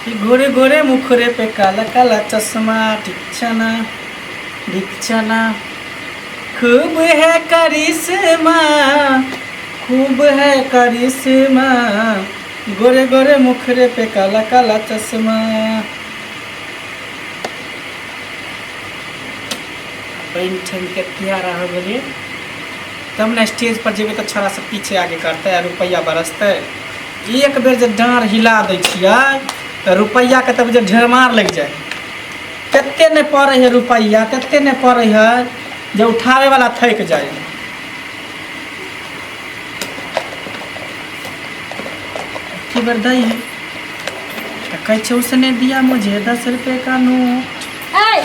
कि गोरे गोरे मुखरे पे काला काला चश्मा, ढिकचना ढिकचना, खूब है करिश्मा, खूब है करिश्मा, गोरे गोरे मुखरे पे काला काला चश्मा। बनि ठनि के तैयार हो गेलियै, तब ने स्टेज पर जेबै तऽ छोड़ा सब पीछे आगे करतै आ रुपैआ बरसतै। एक बेर जे डाँड़ हिला दै छियै तऽ रुपैआके तब जे ढेरमार लागि जाइ है। कते नहि पड़ै है रुपैआ, कते नहि पड़ै है जे उठाबैवला थकि जाइ है। की बेर दै है तऽ कहै छै उसने दिया मुझे 10 रुपये का नोट। ऐ,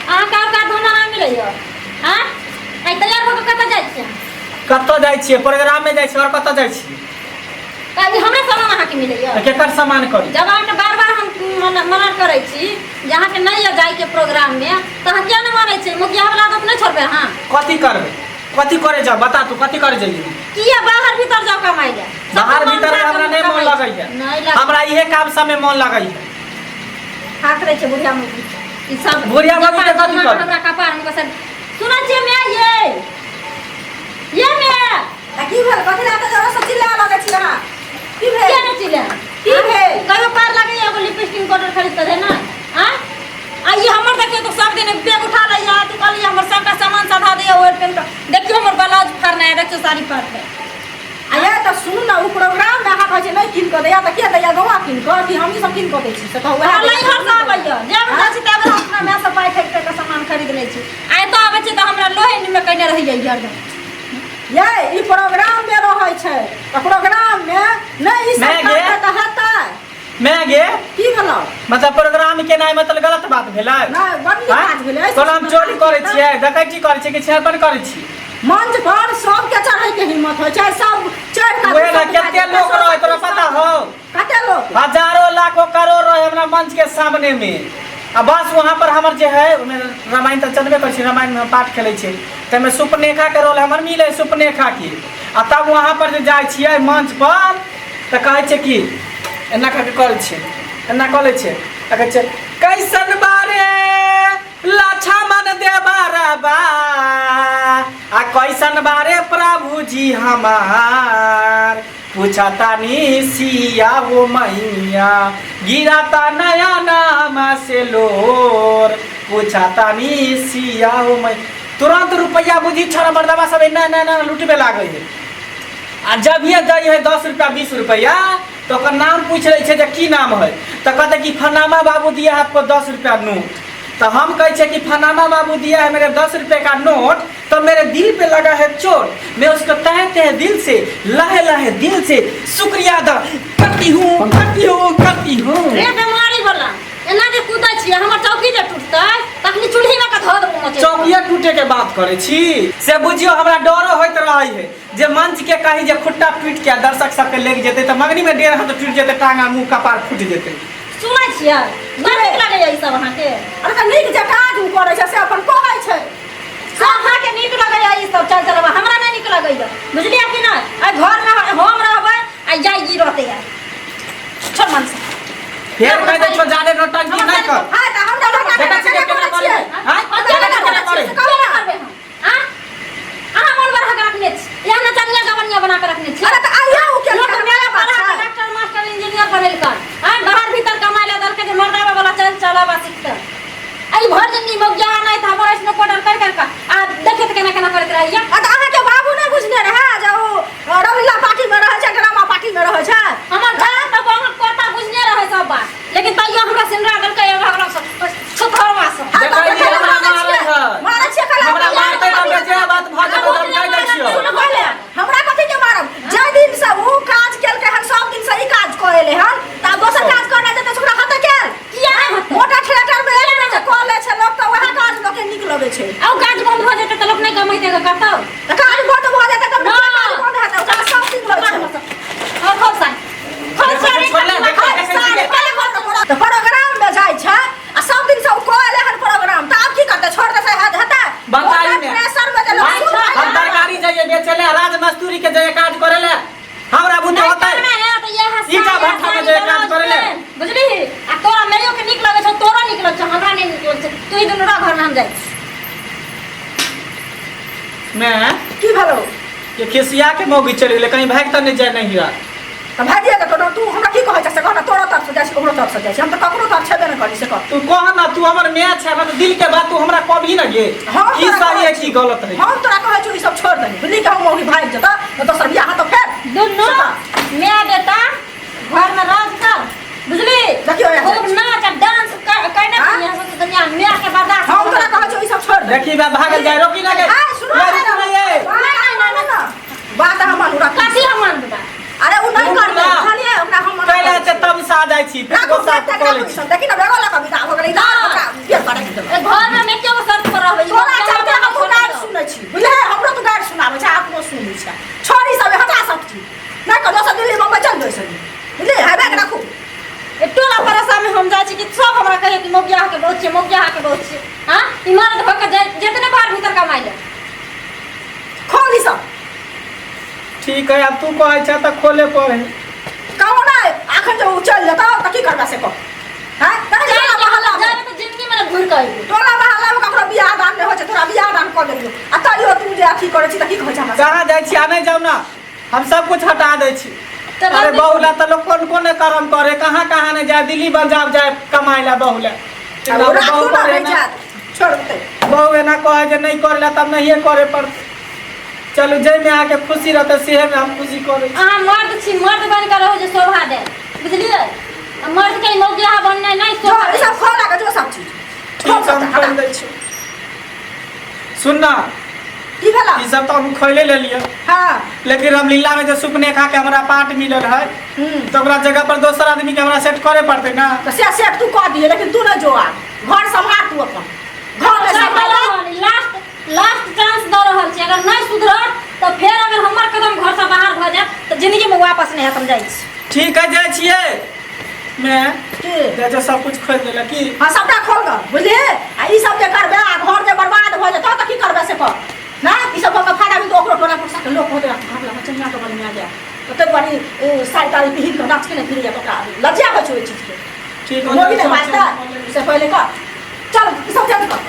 अहाँके और काज धंधा नहि मिलैया? आँ, आइ तैयार भऽ कऽ कतऽ जाइ छियै? कतऽ जाइ छियै? प्रोग्राममे जाइ छियै, आओर कतऽ जाइ छियै? तऽ ई हमरे सामान अहाँके मिलैया? तऽ केकर सामान करी? जब अहाँके बार बार हम मना मना करै छी जे अहाँके नहि यऽ जाइके प्रोग्राममे, तऽ अहाँ किया नहि मानै छियै? मुखिया वाला आदत नहि छोड़बै अहाँ। कथी करबै? कथी करे जाउ? बता तू, कथी करे जइयै? किया बाहर भीतर जाउ कमाइ लए? बाहर भीतर हमरा नहि मन लगैया। नहि लगै। हमरा इहे काम सबमे मन लगैया। हाथ रहै छै बुढ़िया मौगी ई सब। बुढ़िया मौगी के कथी करू? हमरा कपार में कसर सुनै छियै माय, ये माय। आ की भेल? कथी लए एते जोरसँ चिल्लाए लगै छी अहाँ? की भेल? किया नहि चिल्ला? की भेल? कहियो पार लागैया एगो लिपस्टिक पाउडर खरीद कऽ देना? आँय, आ ई हमर देखियौ तऽ सब दिन बैग उठा लैया, अथी कऽ लैया, हमर सबटा सामान सधा दैया, ओढ़ि पेन कऽ देखियौ हमर ब्लाउज फाड़ने है, देखियौ साड़ी फाड़ने। आ ये तऽ सुनू ने, ओ प्रोग्राम मे अहाँ कहै छै नहि कीन कऽ दैया, तऽ के दैया? गौआ कीन कऽ कि हमही सब कीन कऽ दै छी से कहू? हमरा नैहर से आबैया, जब जाइ छी तब हम अपना माय से पाइ ठकि ठकि कऽ सामान खरीद लै छी, आ एतऽ आबै छी तऽ हमरा लोहे निमे कयने रहैया ई हरदम। ये ई प्रोग्राम मे रहै छै तऽ प्रोग्राम मे नहि ई सब मैं गे? करतै तऽ हेतै? मैं गे? की भेलौ? मतलब प्रोग्राम केनाइ मतलब गलत बात भेलै? नहि, बड़ नीक आँय? काज भेलै। कोनो हम चोरी करै छियै, डकैती करै छियै कि छेड़पन करै छियै? मंच पर सबके चढ़ै के हिम्मत होइ छै, सब चढ़ि कऽ उहे ने सब कते लोक रहै तोरा पता हौ? कते लोक? हजारों लाखों करोड़ रहे हमरा मंच के सामने में, आ बस वहाँ पर हमर जे है ओहिमे रामायण तऽ चलबे करै छै, रामायण में हम पाठ खेलै छियै, ताहिमे सुपनेखा के रोल हमर मिले सुपनेखा के, आ तब वहाँ पर जे जाइ छियै मंच पर तऽ कहै छै कि एना कऽ के करै छियै, एना कऽ लै छियै आ कहै छै कैसन बारे लक्ष्मण देवरबा, आ कैसन बारे प्रभु जी हमार, पूछतानी सिया हो मैया, गिराता नया नाम से लोर, पूछतानी सिया हो मैया। तुरंत रुपया बुझी छोड़ा मर्दबा सब एना एना एना लुटबे लागै है, आ जब ये दै है 10 रुपया 20 रुपया तऽ ओकर नाम पूछि लै छै जे की नाम है, तऽ कहतै कि फलाना बाबू दिया है आपको 10 रुपया नोट। तऽ हम कहै छियै कि फलाना बाबू दिया है मेरे 10 रुपये का नोट, तो मेरे दिल पे लगा है चोट, मैं उसको तहे तहे दिल से लहे लहे दिल से शुक्रिया अदा करती हूँ, करती हूँ, करती हूँ। रे बेमारी वाला, एना जे कूदै छियै हमर चौकी जे टूटतै तखनी चूल्ही में के धऽ देबो मचे। चौकिया टूटे के बात करै छी से बुझियौ हमरा डरो होइत रहै है जे मंच के कहीं जे खुट्टा टूट के दर्शक सबके लेग जेतै तऽ मंगनी में डेढ़ हाथ टूट जेतै, टांग आ मुंह कपार फूटि जेतै। सुनै छियै, बड़ नीक लगैया ई सब अहाँके? अरे तऽ नीक जे काज ओ करै छै से अपन कहै छै। से अहाँके नीक लगैया ई सब चल चलबा, हमरा नहि नीक लगैया, बुझलियै कि नहि? एहि घरमे हम रहबै आ जाय ई रहतै। आइ छोड़ मन से। फेर कह दै छौ जादे नौटंकी नहि कर। हां, तऽ हमरा लड़का के देखै छियै केना केना करै छियै? करै? आँय? केना केना करै करै? छियै? केना करबै हम? आँय? अहाँ मन बढ़ा के रखने छी, यहाँ नचनिया गवनिया बना के रखने छी। अरे तऽ आइयो ओ केलकै, लोक हमरा मेरा बात पढ़ा के छै। डॉक्टर मास्टर इंजीनियर बनेलकै, आँय, बाहर भीतर कमाइ लए देलकै जे मर्दाबा वाला चल चलाबा सीखतै। आ ई भरि जिंदगी मौगिया नहि तऽ हमर ऐसनो कोडर कर कर के आ देखैत केना केना करैत रहैया। आ तऽ अहाँके बाबू नहि बुझने रहए जे ओ रंगीला पार्टी मे रहै छै, ड्रामा पार्टी मे रहै छै? हमर बाप तऽ अहाँ कोता बुझने रहै सब बात, लेकिन तैयो हमरा सिनरा देलकै एगो भगवान से छुथरवा से। हाँ, तऽ देखै देखै हमरा लए मारै मारै छियै। है। मारै छियै कला। हमरा मारतै तऽ हमरा जे बात भऽ जेतै तऽ हम कहि दै छियौ। सुनू पहिले, हमरा कथी के मारब? जाहि दिन से ऊ काज केलकै हन, सब दिन से ई काज कऽ एलै हन, तऽ आब दोसर काज करना जेतै से ओकरा हेतै केल? किया नहि हेतै? मोटर ट्रैक्टर मे एक बेर जे कऽ लै छै लोक तऽ वएह काज लोकके नीक लगै छै। आ उ काज बंद भऽ जेतै तऽ लोक नहि कमेतै ग कतौ? तऽ काज बंद भऽ जेतै तऽ किया काज बंद हेतै? ओकरा सब दिन होइ छै। और खोल साड़ी, खोल साड़ी। छोड़ले, देखै, देखै छियै। तऽ प्रोग्राम मे जाइ मैं की भेलो ये खिसिया के मौगी चलि गेलै कहीं भागि तऽ नहि जाय नहीं हीरा तऽ भागिए गेल तोरा तू हमरा की कहै छै से कह ने तोरो तरफ से जाइ छी ओकरो तरफ से जाइ छी हम तऽ ककरो तरफ छेबे नहि करी से कह तू कह ना तू हमर my छै हमर दिल के बात तू हमरा कभी ना गे हम की तोरा सही कहै है छी। की गलत है हम तोरा कहै छौ ई सब छोड़ दही बुझली कि हम मौगी भागि जेतऽ तऽ दोसर बियाह तऽ फेर दुनू my बेटा घर में राज कर बुझली देखियौ यहाँ खूब नाच आ डांस करने हाँ? यहाँ से दुनिया my के बर्दाश्त हम तोरा कहै छौ ई सब छोड़ दही देखी बा भागल जाय रोकी ना गे आय, सुनो या ना, रुक ना ये ना, ना, ना, बात हम मानू रख कथी हम मानबै बा? अरे उ नहीं रुक करतै ना। बुझलियै ओकरा हम मना कैला करै छै तब सा जाइ छी फिर राखू गोसा राखू, कऽ लै राखू छी ई सब। देखी ना बेगो लऽ कऽ विदा हो गेलै इधर ओकरा बियर पड़ै देबै ए घर में हम एके गो शर्त पर रहबै तोरा चलते हमहूँ गारि सुनै छी बुझले हमरो तू गारि सुनाबै छै अपनो सुनै छै छोड़ी सब हटा सब चीज नहि कह दोसर दिल्ली बम्बई चल दोसर बुझले हेबे के राखू ए टोला पड़ोसा में हम जाइ छी कि सब हमरा कहे कि मौगिया के बहुत छै मौगिया के बहुत छै हां ई मर्द भऽ के जाय जितने बाहर भीतर कमाइ ले खोल ई सब ठीक है अब तू कहै छै तऽ खोले पड़े कहो नहि अखन जे ओ चलि जेतौ तऽ की करबै से कह हैं देखै छी टोला मोहल्ला में जाबे तऽ जिंदगी में घुर के अइबो टोला मोहल्ला में ककरो बियाह दान नहि होइ छै तोरा बियाह दान कऽ देलियौ आ तैयो तू जे अथी करै छी तऽ की कहै छै हमरा कहाँ जाइ छी आ नहि जाउ ना हम सब कुछ हटा दै छी तऽ अरे बंद- बहुला तऽ लोग कोन कोन कर्म करे कहाँ कहाँ नहि जाय दिल्ली पंजाब जाय कमाय ला बहुला आ ओ राखू बहु ना करे नहि ना जायत छोड़ देतै बहु एना कहै जे नहि करे ला तब नहिए करे पड़तै चलू जाहिमे अहाँके खुशी रहतै सेहेमे हम खुशी करै छी अहाँ मर्द छी मर्द बनि कऽ रहू जे शोभा दे बुझलियै आ मर्द के मौगिया बननाइ नहि जो शोभा ई दे सब खोला के जो सब चीज ठीक हम खोलि दै छी सुन ना की भेला ई सब तऽ हम खोले लेलियै हाँ लेकिन रामलीला में जे सुपनेखा के हमरा पार्ट मिलल है हम्म तऽ ओकरा जगह पर दोसर आदमी के हमरा सेट करे पड़तै ना तऽ से सेट तू कऽ दिहे लेकिन तू नहि जो आब घर सम्हार तू अपन घर नहि सम्हार लास्ट लास्ट चांस दऽ रहल छी अगर नहि सुधरत तऽ फेर अगर हमर कदम घरसँ बाहर भऽ जायत तऽ जिंदगीमे वापस नहि हैत हम जाइ छी ठीक है जाइ छियै मैं की जाइ छियै सब कुछ खोलि देलक की हाँ सबटा खोल गऽ बुझलियै आ ई सब जे करबै आ घर जे बर्बाद भऽ जेतौ तऽ की करबै से कह ना ई सब कऽ के फायदा भी तऽ ओकरो टोला पड़ोसा के लोक होतै घर लग चनिया के बनिया जाय तऽ ताहि दुआरे ई साड़ी ताड़ी पहिर कऽ नाच के नहि फिरैया तऽ ओकरा लज्जा होइ छै ओहि चीजके ठीक मोगी नहि बाजतै से पहिले कह चल ई सब चेंज कर।